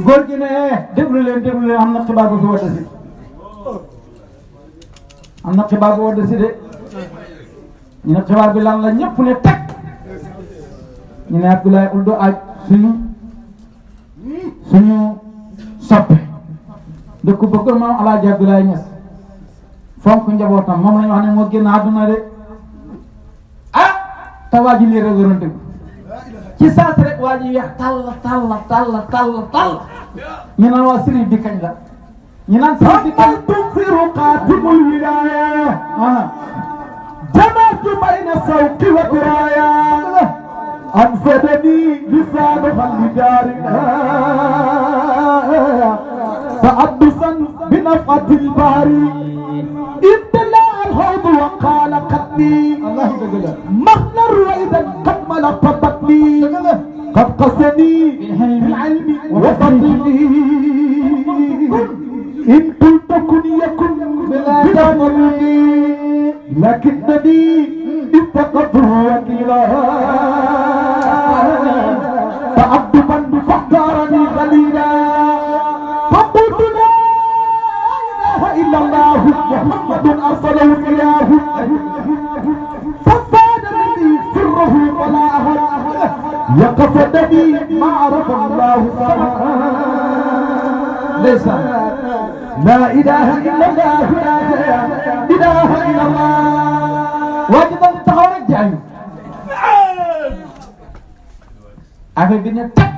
góor gi ne déglu leen am na xibaar bu fi wàdd si am na xibaar bu wàdd si de ñu ne xibaar bi lan la ñëpp ne teg ñu ne Abdoulaye Ould aj suñu soppe dëkk bëgg maam Alaaji Abdoulaye Niass fonk njabootam moom lañu wax ne moo génn àdduna de te waa ji lii rek waroon dëgg ci saas rek waa ji weex tall ñu naan waa sëriñ bi kañ la ñu naan sëriñ bi kañ tuksiru qatimul wilaya jamaatu bayna sawqi wa kuraya anfadani lisanu xalli daarina fa abdusan bi nafatil bahri ibtala alhawd wa qala qatni مخنا رويدا قد ملأت بطني قد قسني بالعلم وفضلي إن قلت كن يكن بلا تضلني لكنني استقدت وكيلا فعبد من فاختارني خليلا فقلت لا إله إلا الله محمد أرسله إله سره ولا أهل يقصدني ما عرف الله ليس لا إله إلا الله لا إله إلا الله واجب أن تتحرك جاي affaire bi ne teg